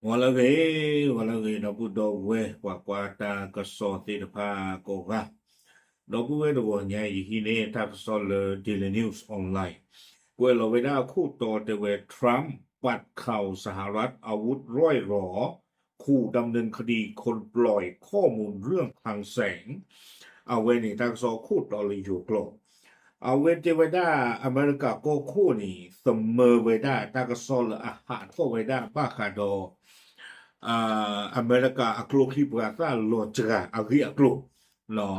ဂီၤလၢအဂ့ၤ, ဂီၤလၢအဂ့ၤ ဒီပုၢ်ဒီဝဲၢ် ပှၤကွၢ်တၢ်ကစီၣ်သ့ၣ်တဖၣ်ကိးဂၤ, ဒီပုၢ်ဝဲၢ်တဂီၤညါအံၤ ယဟံးန့ၢ်တၢ်ကစီၣ်လၢ Daily News Online ကွဲးလီၤဝဲဒၣ်အခိၣ်တီတဲဝဲ Trump ปัดข่าวสหรัฐ อาวุธร่อยหรอ ขู่ดำเนินคดีคนปล่อยข้อมูลเรื่องคลังแสง အဝဲန့ၣ် တၢ်ကစီၣ်ခိၣ်တီလၢယိၤကျိာ်, အဝဲတဲဝဲဒၣ် အမဲရကၤကီၢ်ခိၣ်န့ၣ် သမၢဝဲဒၣ်တၢ်ကစီၣ်လၢအဟးထီၣ်ဝဲဒၣ်ဘၣ်ဃးဒီး အမဲရကၤအကျိချံပှၤသၣ်လီၤစှၤအဂ့ၢ်အကျိၤ,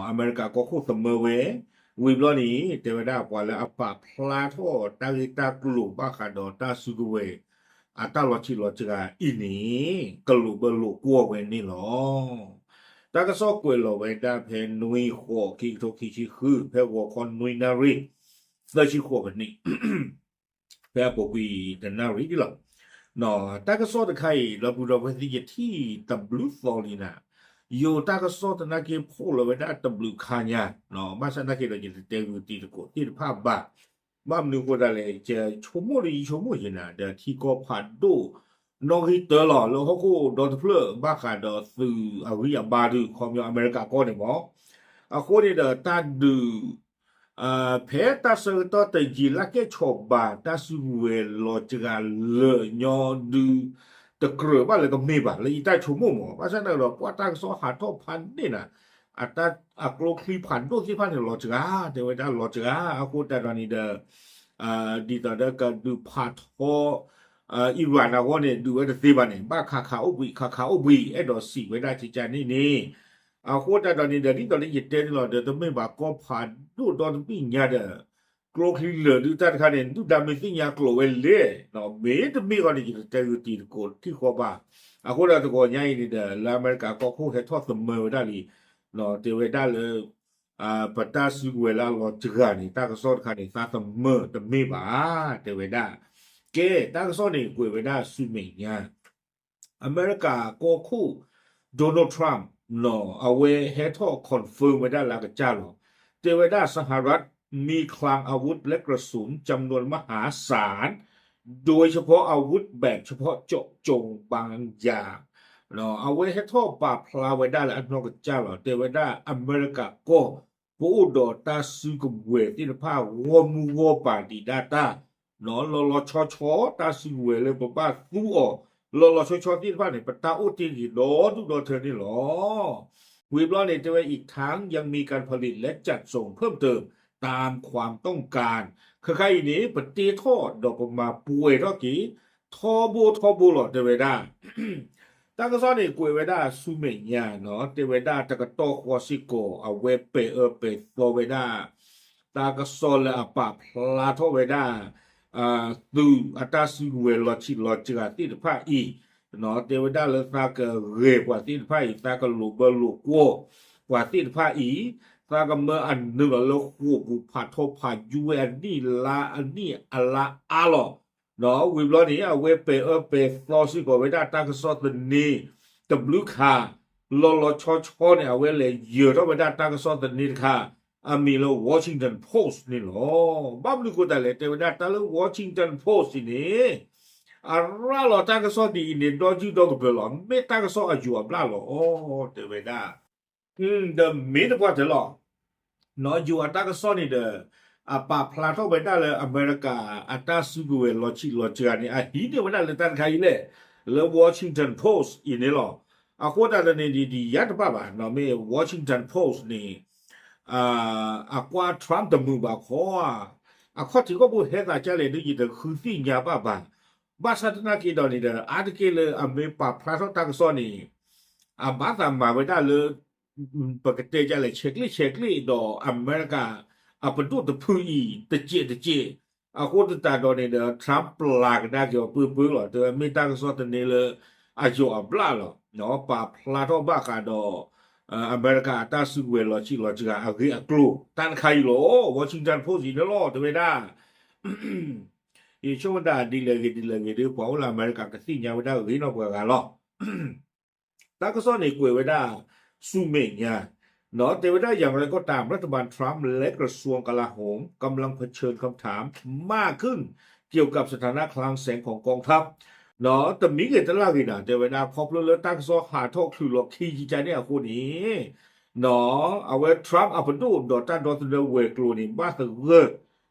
အမဲရကၤကီၢ်ခိၣ်သမၢဝဲ, ဝံၤဘျီန့ၣ် တဲဝဲဒၣ်ပှၤလၢအပာ်ဖျါထီၣ်တၢ်ဂ့ၢ်တၢ်ကျိၤဘၣ်ဃးဒီးတၢ်စုကဝဲၤ အတၢ်လီၤဆံးလီၤစှၤအံၤန့ၣ် ကလိာ်ဘၢလိာ်ကွီၢ်ဝဲန့ၣ်လီၤ. တၢ်ကစီၣ်ကွဲးလီၤဝဲဒၣ်ဖဲနွံဃိး ခံကထိခံဆံဃု ဖဲဂီၤခီနွံနၣ်ရံၣ် သၢဆံဃိးမံးနံး ဖဲအပူၤကွံာ်တနၣ်ရံၣ်လီၤ. တၢ်ကစီၣ်တခါအံၤ ဒီပုၢ်ဒီဝဲၢ်သ့ၣ် ယထံၣ်တဘျုးသီလံနၤ, ယိၤတၢ်ကစီၣ်သနာ်က့ဖီၣ်လီၤဝဲဒၣ်တဘျုးခါညါ, ဘၣ်ဆၣ်သနာ်က့ဒီး ယတတဲဂုာ်တံၤသကိးသ့ၣ်တဖၣ်ဘၣ်. ဘၣ်မနုၤအဃိသတးလဲၣ်, ယဆိကမိၣ်ဒီး ယဆိကမိၣ်ယံၤနၤ ဒီးထံကီၢ်ဖးဒိၣ် နီၣ်ဂံၢ်တၢလီၤ လၢဟီၣ်ခိၣ်ဒီတဖျၢၣ် ဘၣ်ဃးဒီးသုးအဂံၢ်အဘါဒုး ခီပညီအမဲရကၤကီၢ်န့ၣ်မး, အဃိန့ၣ်ဒီးတၢ်ဒုး ဖဲတၢ်ဆၢကတီၢ်တယံာ်လၢ်ကဲၣ်ဆိးဘၣ် တၢ်စုကဝဲၤလီၤစှၤလၢာ်ညီဒုး တကြၢးဘၣ်လၢကမ့ၢ်ဘၣ် လၢယတၢ်ဆိကမိၣ်မး, ဘၣ်ဆၣ်န့ၣ်ဒီး ပှၤတၢ်ကစီၣ်ဟးထီၣ်ဖးန့ၣ်နၤ, အတၢ်အကျိချံဖးဒိၣ်သ့ၣ်တဖၣ်န့ၣ်လီၤစှၤ, တဲဝဲဒၣ်လီၤစှၤ, အဃိသတးဒီးန့ၣ်ဒီး ဒ်သိးဒီးကဒုးဖးထီ Iran အဂီၢ်န့ၣ် ဒုးဝဲတသ့ဘၣ်န့ၣ် ဘၣ်ခးခးအိၣ်ဘှံး ခးခးအိၣ်ဘှံး အဲၣ်ဒိးစံးဝဲဒၣ်ကကန့ၣ်န့ၣ်, အဃိသတးဒီးန့ၣ်ဒီး ဒ်သိးလၢယတဲန့ၣ်လီၤဒီး တမ့ၢ်ဘၣ်ကီၢ်ဖးဒိၣ်ဒီတဘ့ၣ်ညါဒီး ကျိချံလၢာ်ဒုးတၢ်တခါန့ၣ် ဒုၣ်ဒါမ့ၢ်သ့ၣ်ညါကျိာ်ဝဲလဲၣ်, မ့တမ့ၢ်ဃီန့ၣ် ယတတဲဂုာ်တံၤသကိးထံၣ်ဃီဘၣ်. အဃိဒီးတဂီၤညါအံၤန့ၣ်ဒီး လၢအမဲရကၤကီၢ်ခိၣ်ဟဲထီၣ်သမၢဝဲဒၣ်လံ, တဲဝဲဒၣ်လၢ ပတၢ်စုကဝဲၤလၢအလီၤစှၤန့ၣ် တၢ်ကစီၣ်တခါန့ၣ် သးသမၢတမ့ၢ်ဘၣ်, တဲဝဲဒၣ်. ကဲ တၢ်ကစီၣ်န့ၣ် ကွဲးဝဲဒၣ်ဆူမဲာ်ညါ အမဲရကၤကီၢ်ခိၣ် Donald Trump နီၤ အဝဲဟဲထီၣ် confirm ဝဲဒၣ်လၢအကစၢ်လီၤ. တဲဝဲဒၣ် สหรัฐมีคลังอาวุธและกระสุนจำนวนมหาศาล โดยเฉพาะอาวุธแบบเฉพาะเจาะจงบางอย่าง အဝဲဟဲထီၣ်ပာ်ဖျါဝဲဒၣ်လၢအနီၢ်ကစၢ်လီၤ. တဲဝဲဒၣ်အမဲရကၤကီၢ် ပအိၣ်ဒီးတၢ်စုကဝဲၤသ့ၣ်တဖၣ် ဂီၢ်မုၢ်ဂီၢ်ပၤဒံးဒၣ်တၢ် လီၤလီၤဆီဆီ တၢ်စုကဝဲၤလၢပဘၣ်သူအီၤ လီၤလီၤဆီဆီသ့ၣ်တဖၣ်န့ၣ် ပတၢ်အိၣ်တ့ၢ်ဂ့ၤဒီဒူၣ်ဒီထၢန့ၣ်လီၤ. ဝံၤဘျီန့ၣ် တဲဝဲ อีกทั้งยังมีการผลิตและจัดส่งเพิ่มเติมตามความต้องการ ခဲခါအံၤန့ၣ် ပတ့ထီၣ်ဒီးပမၤပှဲၤထီၣ်က့ၤ ထီဘိထီဘိလီၤ တဲဝဲဒၣ်. တၢ်ကစီၣ်န့ၣ် ကွဲးဝဲဒၣ်ဆူမဲာ်ညါနီၤ တဲဝဲဒၣ်တကတီၢ်ဃီစ့ၢ်ကီး အဝဲပဲာ်အၢပဲာ်သီဝဲဒၣ် တၢ်ကစီၣ်လၢအပာ်ဖျါထီၣ်ဝဲဒၣ် သုးအတၢ်စုကဝဲၤလီၤဆံးလီၤစှၤသ့ၣ်တဖၣ်အံၤ, တဲဝဲဒၣ်လၢသးကဂဲၤပှၤသ့ၣ်တဖၣ်အံၤ သးကလိာ်ဘၢလိာ်ကွီၢ်ပှၤသ့ၣ်တဖၣ်အံၤ, သးကမၢအနုာ်လီၤလၢဃိာ်ပူၤ ဖးထီဖးယူဝဲအနံၣ်လါအနံၣ်အလါအါလီၤ. ဝံၤဘျီန့ၣ် အဝဲပဲာ်အၢပဲာ်သီစ့ၢ်ကီးဝဲဒၣ်တၢ်ကစီၣ်သန့တဘျုးခါ လီၤလီၤဆီဆီန့ၣ် အဝဲလဲၤယၢၤထီၣ်ဝဲဒၣ်တၢ်ကစီၣ်သန့တခါ အမံၤလၢ Washington Post န့ၣ်လီၤ. ဘၣ်မနုၤအဃိသတးလဲၣ် တဲဝဲဒၣ်တၢ်လၢ Washington Post အံၤန့ၣ် အရၤလီၤတၢ်ကစီၣ်ဒ်အံၤန့ၣ် ဒီးယုၢ်ဒီးကပၢၤလီၤ မ့ၢ်တၢ်ကစီၣ်အယိာ်အဘျၣ်လီၤ တဲဝဲဒၣ်. ဒီးမ့ၢ်တပှၢ်တၢၢ်လီၤ နီၢ်ယိၤအတၢ်ကစီၣ်န့ၣ်ဒီး အပာ်ဖျါထီၣ်ဝဲဒၣ်လၢအမဲရကၤအတၢ်စုကဝဲၤလီၤဆံးလီၤစှၤန့ၣ် အဟံးန့ၢ်ဝဲဒၣ်လၢတၢ်တခါအံၤလဲၣ်, လၢ Washington Post အံၤန့ၣ်လီၤ. အဃိသတးဒီးန့ၣ် ဒ်ယၤတဘၣ်ဘၣ် မ့ၢ် Washington Post န့ၣ် အကွၢ် Trump တမုာ်ဘၣ်ခီဧါ, အခီၣ်ထံးခီၣ်ဘိဟဲသးဒ်လဲၣ်ဒီး ယတဃုသ့ၣ်ညါဘၣ်ဘၣ်. ဘၣ်ဆၣ်သနာ်က့ဒီးန့ၣ်ဒီး အါတက့ၢ်လၢအမ့ၢ်ပာ်ဖျါထီၣ်တၢ်ကစီၣ်န့ၣ် အဘၣ်သးမၤဝဲဒၣ်လၢ ပကတဲဒ်လဲၣ် ဆဲးကျိးဆဲးကျိးဒီးအမဲရကၤ အပဒိၣ်တဖုအံၤ တစဲးတစဲး, အဃိသတးဒီးန့ၣ်ဒီး Trump ပျၢ်ကဒါက့ၤအီၤပၢပၢလီၤ. တဲဝဲမ့ၢ်တၢ်ကစီၣ်သန့လၢ အယိာ်အဘျၣ်လီၤ. ပာ်ဖျါထီၣ်ဘၣ်ဃးဒီး အမဲရကၤအတၢ်စုကဝဲၤလီၤဆံးလီၤစှၤအဂ့ၢ်အကျိၤ တၢ်တခါအံၤလီၤ. Washington Post အံၤန့ၣ်လီၤ တဲဝဲဒၣ် ယဆိကမိၣ်တၢ်ဒ်လဲၣ်ဂ့ၤဒ်လဲၣ်ဂ့ၤဒီး ပှၤအိၣ်လၢအမဲရကၤကသ့ၣ်ညါဝဲဒၣ်ဂ့ၤနီၢ်ပှၤဂၤလီၤ. တၢ်ကစီၣ်န့ၣ်ကွဲးဝဲဒၣ်ဆူမဲာ်ညါ, တဲဝဲဒၣ် อย่างไรก็ตาม รัฐบาลทรัมป์และกระทรวงกลาโหมกำลังเผชิญคำถามมากขึ้นเกี่ยวกับสถานะคลังแสงของกองทัพ တမံၤဂ့ၤတလၢ်ဂ့ၤနၤ တဲဝဲဒၣ် ခီဖျိလၢတၢ်ကစီၣ်ဟးထီၣ်ချုးလီၤခံကကန့ၣ်အဃိန့ၣ် အဝဲ Trump အပဒိၣ်ဒီးတၢ်ဒီသဒၢဝဲၤကျိၤန့ၣ် ဘၣ်သဂၢၢ် ဒီး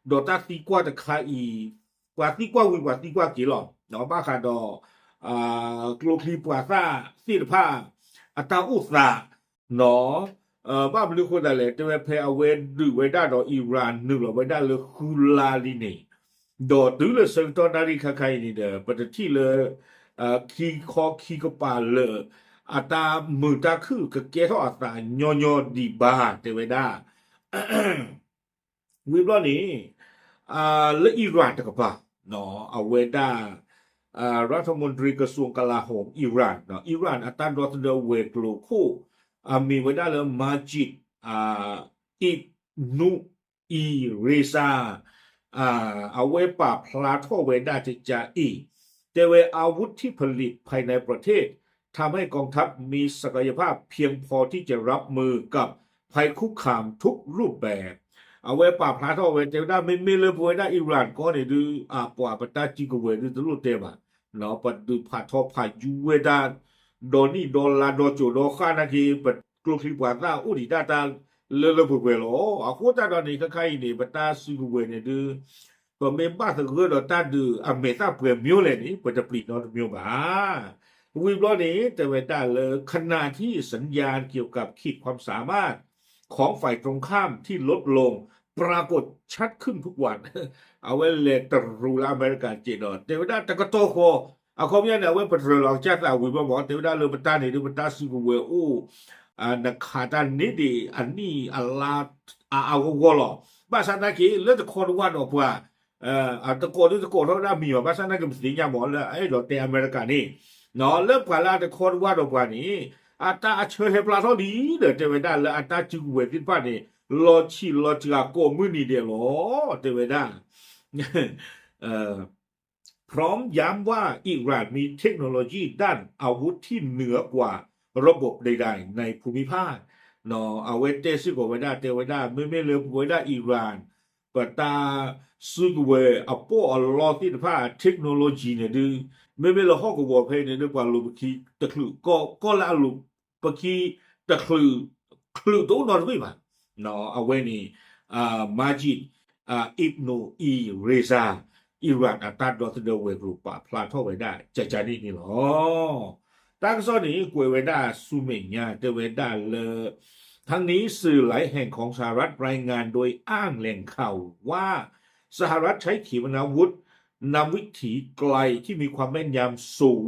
တၢ်သံကွၢ်တခါအံၤ ပှၤသံကွၢ်ဝံၤပှၤသံကွၢ်က့ၤလီၤ. ဘၣ်ဃးဒီး ကျိချံပှၤသၣ်သ့ၣ်တဖၣ် အတၢ်အိၣ်သး ဘၣ်မနုၤဃိသတးလဲၣ် တဲဝဲဖဲအဝဲဒုးဝဲဒၣ်ဒီး Iran နုာ်လီၤဝဲဒၣ်လၢဃုလါလံန့ၣ် ဒီးတုၤလၢဆၢကတီၢ်နၣ်ရံၣ်ခါခါအံၤန့ၣ်ဒီး ပတထံၣ်လၢ ခံခီခံကပၤလၢာ် အတၢ်မုာ်တၢ်ခုၣ်ကကဲထီၣ်အသးညီညီဒံးဘၣ် တဲဝဲဒၣ် ဝံၤဘျီန့ၣ�် လၢ Iran တကပၤ အဝဲဒၣ် รัฐมนตรีกระทรวงกลาโหม Iran Iran အတၢ်ဒီသဒၢဝဲၤကျိၤခိၣ် အမ့ၢ်ဝဲဒၣ်လၢ Majid Ibn Reza အဝဲပာ်ဖျါထီၣ်ဝဲဒၣ်ကကအံၤ တဲဝဲ อาวุธที่ผลิตภายในประเทศ ทำให้กองทัพมีศักยภาพเพียงพอที่จะรับมือกับภัยคุกคามทุกรูปแบบ အဝဲပာ်ဖျါထီၣ်ဝဲ တဲဝဲဒၣ် မ့မ့ၢ်လၢပဝဲဒၣ် Iran ကီၢ်န့ၣ်ဒုး အပှၤပတၢ်စုကဝဲၤဒုးတလိၣ်တဲဘၣ် ပဒုးဖးထီဖးယူဝဲဒၣ် ဒီနံၣ်ဒီလါဒီကၠိၤဒီဃၣ်နာ်က့ ပကျိချံပှၤသၣ်အိၣ်ဒံးဒၣ်တၢ်လၢလၢပှဲၤပှဲၤလီၤ. အဃိသတးဒီးန့ၣ် ခဲခါအံၤန့ၣ် ပတၢ်စုကဝဲၤန့ၣ်ဒုး ပမ့ၢ်ဘၣ်သဂၢၢ်ဒီးတၢ်ဒုးအမဲာ်သၣ်ပှဲၤမျိလဲၣ်န့ၣ် ပတပျံၤနီတမျိဘၣ်. ဝံၤဘျီန့ၣ် တဲဝဲဒၣ်လၢ ขณะที่สัญญาณเกี่ยวกับขีดความสามารถของฝ่ายตรงข้ามที่ลดลง ปรากฏชัดขึ้นทุกวัน အဝဲလဲၤတရူးလၢအမဲရကၤစ့ၢ်ဒီး တဲဝဲဒၣ်တကတီၢ်ဃီ အခီပညီန့ၣ် အဝဲပတြၢၤလီၤကစၢ်သးဝံၤဘျီမး တဲဝဲဒၣ်လၢပတၢ်န့ၣ်ဒုး ပတၢ်စုကဝဲၤအိၣ် နခးတၢ်န့ၢ်ဒံးအနံၣ်အလါ အါအါဂီၢ်ဂီၢ်လီၤ. ဘၣ်ဆၣ်သနာ်က့ လၢတခီတဝၢ်ဒီးပှၤ တကိးဒုးတကိးထီၣ်ဝဲဒၣ်မံၤဘၣ် ဘၣ်ဆၣ်သနာ်က့ ပသ့ၣ်ညါမး လၢအအဲၣ်ဒိးတဲအမဲရကၤန့ၣ် လၢပှၤလၢအတခီတဝၢ်ဒီးပှၤန့ၣ် အတၢ်အဆၢဟဲဖျါထီၣ်လံဒီး တဲဝဲဒၣ်လၢအတၢ်စုကဝဲၤသ့ၣ်တဖၣ်န့ၣ် လီၤဆံးလီၤစှၤကိးမုၢ်နံၤဒဲးလီၤ တဲဝဲဒၣ် พร้อมย้ำว่าอิหร่านมีเทคโนโลยีด้านอาวุธที่เหนือกว่าระบบใดๆ ในภูมิภาค အဝဲတဲစ့ၢ်ကီးဝဲဒၣ် တဲဝဲဒၣ် မ့မ့ၢ်လၢပဝဲဒၣ် Iran ပတၢ်စုကဝဲၤအပီၢ်အလီသ့ၣ်တဖၣ် technology န့ၣ်ဒုး မ့မ့ၢ်လၢဟီၣ်ကဝီၤဖဲအံၤန့ၣ်ဒုး ပှၤလိၤပခံတချုး ကီၢ်လၢအလိၤပခံတချုး ချုးတအိၣ်နီတဘ့ၣ်ဘၣ်. အဝဲန့ၣ် Majid Ibn Reza Iran အတၢ်ဒီသဒၢဝဲၤကျိၤပာ်ဖျါထီၣ်ဝဲဒၣ် ကကန့ၣ်န့ၣ်လီၤ. တၢ်ကစီၣ်န့ၣ် ကွဲးဝဲဒၣ်ဆူမဲာ်ညါ တဲဝဲဒၣ်လၢ ทั้งนี้สื่อหลายแห่งของสหรัฐรายงานโดยอ้างแหล่งข่าวว่า สหรัฐใช้ขีปนาวุธนำวิถีไกลที่มีความแม่นยำสูง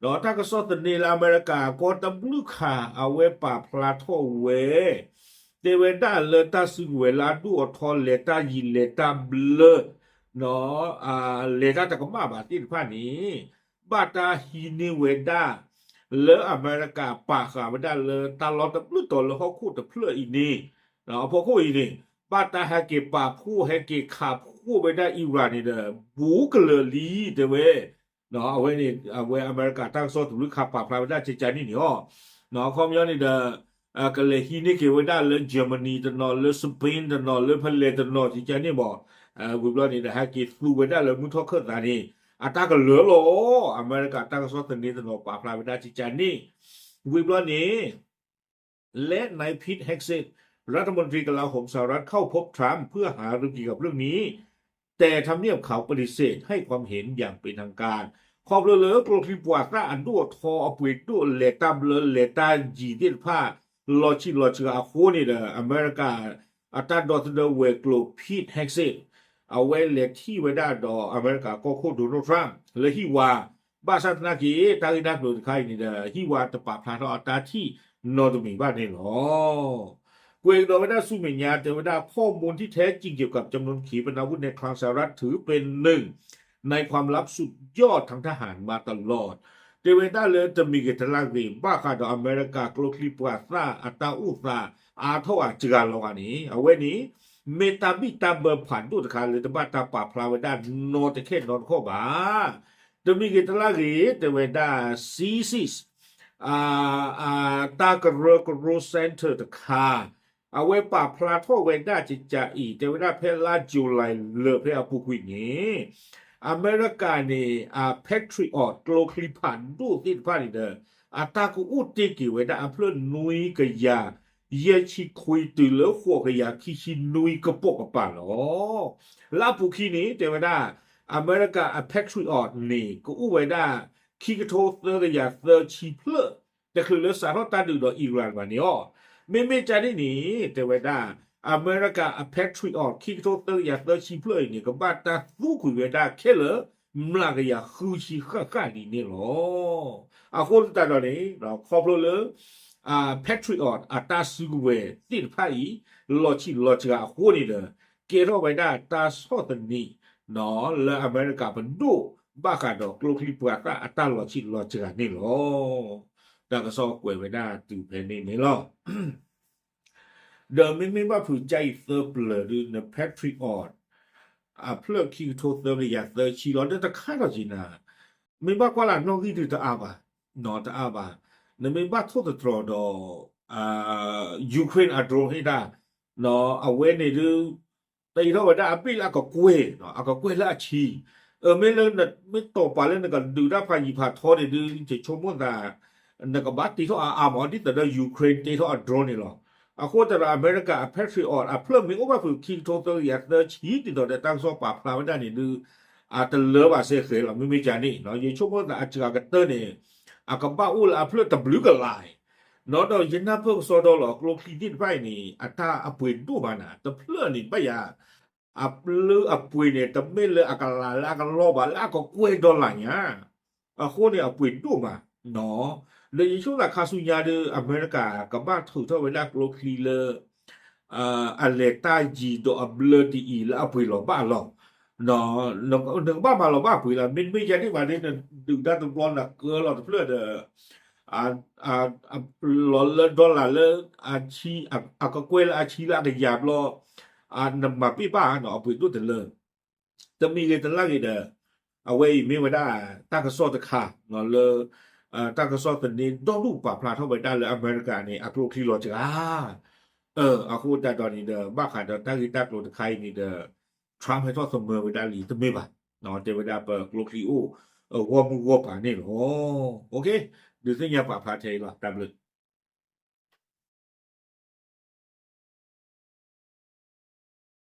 ဒီးတၢ်ကစီၣ်သန့လၢအမဲရကၤကီၢ်တဘျုးခါ အဝဲပာ်ဖျါထီၣ်ဝဲ တဲဝဲဒၣ်လၢတၢ်စုကဝဲၤလၢအဒိၣ်အထီ လဲၤတၢ်ယံၤလဲၤတၢ်ဘျၢ လဲၤတၢ်တကမၣ်ဘၣ်သ့ၣ်တဖၣ်န့ၣ် ဘၣ်တၢ်ဟံးန့ၢ်ဝဲဒၣ် လၢအမဲရကၤပာ်ဃာ်ဝဲဒၣ်လၢတၢ်လီၢ်တဘျုးတီၤလၢဟီၣ်ခိၣ်တဖျၢၣ်အံၤန့ၣ် အဖီခိၣ်အံၤန့ၣ် ဘၣ်တၢ်ဟဲက့ၤပာ်ဖှိၣ်ဟဲက့ၤခးဖှိၣ်ဝဲဒၣ် Iran န့ၣ်ဒီး ဘူးကလၢာ်လံ တဲဝဲ အဝဲန့ၣ် အဝဲအမဲရကၤတၢ်ကစီၣ်တဘျုးခါပာ်ဖျါဝဲဒၣ်ကကန့ၣ်န့ၣ်လီၤ. အခီပညီန့ၣ်ဒီး ကလဲၤဟံးန့ၢ်က့ၤဝဲဒၣ်လၢ Germany တနီၤ လၢ Spain တနီၤ လၢ Finland တနီၤ ကကန့ၣ်မး ဝံၤဘျီန့ၣ်ဒီး ဟဲက့ၤသူဝဲဒၣ်လၢမုၢ်ထီၣ်ခၢၣ်သးန့ၣ် အတၢ်ကလၢာ်လီၤ. အမဲရကၤတၢ်ကစီၣ်သန့တနီၤပာ်ဖျါဝဲဒၣ်ကကန့ၣ် ဝံၤဘျီန့ၣ် และนายพีท เฮกเซธ รัฐมนตรีกลาโหมสหรัฐเข้าพบทรัมป์เพื่อหารือเกี่ยวกับเรื่องนี้ แต่ทำเนียบขาวปฏิเสธให้ความเห็นอย่างเป็นทางการ ခီဖျိလၢကျိချံပှၤသၣ်အဒိၣ်အထီအပှ့ၤဒိၣ်လဲၤတၢ်ဘျၢလဲၤတၢ်ယံၤသ့ၣ်တဖၣ် လီၤဆံးလီၤစှၤအဃိန့ၣ်ဒီး အမဲရကၤ အတၢ်ဒီသဒၢဝဲၤကျိၤ Pete Hegseth အဝဲလဲၤထံၣ်ဝဲဒၣ်ဒီးအမဲရကၤကီၢ်ခိၣ် Donald Trump လၢဟံၣ်ဝါ ဘၣ်ဆၣ်သနာ်က့ တၢ်ဂ့ၢ်တၢ်ကျိၤတခါအံၤန့ၣ်ဒီး ဟံၣ်ဝါတပာ်ဖျါထီၣ်အတၢ်ထံၣ်နီတမံၤဘၣ်န့ၣ်လီၤ. ကွဲးကဒီးဝဲဒၣ်ဆူမဲာ်ညါ တဲဝဲဒၣ် ข้อมูลที่แท้จริงเกี่ยวกับจำนวนขีปนาวุธในคลังสหรัฐถือเป็นหนึ่งในความลับสุดยอดทางทหารมาตลอด တဲဝဲဒၣ်လၢတမံၤဂ့ၤတလၢ်ဂ့ၤ ဘၣ်ဃးဒီးအမဲရကၤကျိချံပှၤသၣ်အတၢ်အိၣ်သးအါထီၣ်အစှၤလီၤဂၤန့ၣ် အဝဲန့ၣ် မ့ၢ်တၢ်ဘံၣ်တၢ်ဘၢဖးဒိၣ်တခါလၢတဘၣ်တၢ်ပာ်ဖျါဝဲဒၣ်နီတခဲနီတခီၣ်ဘၣ်. တမံၤဂ့ၤတလၢ်ဂ့ၤ တဲဝဲဒၣ် CSIS တၢ်ကရၢကရိ center တခါ အဝဲပာ်ဖျါထီၣ်ဝဲဒၣ်ကကအံၤ တဲဝဲဒၣ်ဖဲလါ July လၢာ်ဖဲအပူၤကွံာ်န့ၣ် အမဲရကၤန့ၣ် အ Patriot ကျိချံဖးဒိၣ်သ့ၣ်တဖၣ်န့ၣ်ဒီး အတၢ်ကအိၣ်တ့ၢ်က့ၤဝဲဒၣ်အဖျၢၣ်နွံကယၤ ယဲၢ်ဆံခွံတုၤလၢဃိးကယၤခံဆံနွံကပိာ်ကပၤလီၤ. လၢအပူၤခံန့ၣ် တဲဝဲဒၣ် အမဲရကၤအ Patriot န့ၣ် ကအိၣ်ဝဲဒၣ် ခံကထိသၢကယၤသၢဆံဖျၢၣ် တချုးလၢစးထီၣ်တၢ်ဒုးဒီး Iran ဘၣ်န့ၣ်လီၤ. မ့မ့ၢ်ကန့ၣ်န့ၣ် တဲဝဲဒၣ် အမဲရကၤအ Patriot ခံကထိသၢကယၤသၢဆံဖျၢၣ်အံၤန့ၣ် ကဘၣ်တၢ်သူကွံာ်ဝဲဒၣ်ခဲလၢာ် မျးကယၤဃုဆံဃၣ်ဃၣ်ဒ်န့ၣ်လီၤ. အဃိသတးဒီးန့ၣ် ခီဖျိလၢ အ Patriot အတၢ်စုကဝဲၤသ့ၣ်တဖၣ်အံၤ လီၤဆံးလီၤစှၤအဃိန့ၣ်ဒီး ကဲထီၣ်ဝဲဒၣ်တၢ်ဆီၣ်သနံး လၢအမဲရကၤပဒိၣ် ဘၣ်ဃးဒီးကျိချံပှၤသၣ်အတၢ်လီၤဆံးလီၤစှၤန့ၣ်လီၤ. တၢ်ကစီၣ်ကွဲးဝဲဒၣ်တုၤဖဲန့ၣ်န့ၣ်လီၤ. ဒီးမ့မ့ၢ်ဘၣ်ဖုးကၠါအံၤသၢပျၢၤဒုး န Patriot အဖျၢၣ်ခံကထိသၢကယၤသၢဆံလီၤ ဒီးတခါထီၣ်က့ၤနၤ မ့ၢ်ဘၣ်ကွၢ်လၢနီၣ်ဂံၢ်ဒုးတအါဘၣ်, တအါဘၣ်, နမ့ၢ်ဘၣ်ထိၣ်သတြီၤဒီး Ukraine အ drone ဟ့ၣ်တၢ် အဝဲန့ၣ်ဒုး တ့ထီၣ်ဝဲဒၣ်အဘ့ၣ်လၢအကကွဲၢ်, အကကွဲၢ်လၢအဆံ, အမ့ၢ်လၢ မ့ၢ်တီၢ်ပာ်လၢနကဒုးတၢ်ဖးယံၤဖးထီန့ၣ်ဒုး ယဆိကမိၣ်သး နကဘၣ်တ့ထီၣ်အါအါမး ဒ်သိးဒီး Ukraine တ့ထီၣ်အ drone န့ၣ်လီၤ. အဃိသတးဒီး အမဲရကၤအ Patriot အဖျၢၣ်မ့ၢ်အိၣ်ဘၣ်ဖုးခံကထိသၢကယၤသၢဆံ ဒ်သိးဒီးတၢ်ကစီၣ်ပာ်ဖျါဝဲဒၣ်န့ၣ်ဒုး အတလၢဘၣ်စဲဃဲၤလီၤ မ့မ့ၢ်ကန့ၣ် ယဆိကမိၣ်သးအစှၤကတၢၢ်န့ၣ် အကဘၣ်အိၣ်လၢအဖျၢၣ်တဘျုးကလာ် ဒီးယနၢ်ပၢၢ်ကစီဒီလီၤ ကျိချံသ့ၣ်တဖၣ်အံၤန့ၣ် အတၢ်အပှ့ၤဒိၣ်မးနၤ တဖျၢၣ်န့ၣ် ဘၣ်ယၤ အပျၢ်အပှ့ၤန့ၣ် တမ့ၢ်လၢအကလၤလၢအကလီဘၣ် လၢအကကွဲၢ် dollar ညါ, အဃိန့ၣ် အပှ့ၤဒိၣ်မး, ဒီးယဆိကမိၣ်သးခါဆူညါဒီး အမဲရကၤကဘၣ်ထုးထီၣ်ဝဲဒၣ်ကျိချံလၢ အလဲၤတၢ်ယံၤဒီးအဘျၢဒ်အံၤလၢအပှ့ၤလီၤဘၣ်လီၤ. နကဘၣ်မၤလီၤဘၣ်ပှ့ၤလီၤ မ့တမ့ၢ်ယဲန့ၣ်ဘၣ်ဒီး နဒုးတၢ်တဘျီနကၢလီၤတဖျၢၣ်ဒီး လီၤလၢ dollar လၢ အကကွဲၢ်လၢအဆံလၢအကယၤဘျီ နမၤပ့ၢ်ဘၣ်နီၤ အပှ့ၤဒိၣ်တလၢ တမံၤဂ့ၤတလၢ်ဂ့ၤဒီး အဝဲအံၤမ့ၢ်ဝဲဒၣ် တၢ်ကစီၣ်တခါ လၢ တၢ်ကစီၣ်သန့ဒီဒူၣ်ပာ်ဖျါထီၣ်ဝဲဒၣ်လၢအမဲရကၤန့ၣ် အကျိချံလီၤစှၤ အဃိသတးဒီးန့ၣ်ဒီး ဘၣ်ဃးဒီးတၢ်ဂ့ၢ်တၢ်ကျိၤတခါအံၤန့ၣ်ဒီး Trump ဟဲထီၣ်သမၢဝဲဒၣ်လံ တမ့ၢ်ဘၣ်, တဲဝဲဒၣ်ပကျိချံအိၣ် ဂီၢ်မုၢ်ဂီၢ်ပၤန့ၣ်လီၤ. ဒုးသ့ၣ်ညါပာ်ဖျါထဲအံၤလီၤ တၢ်ဘျုး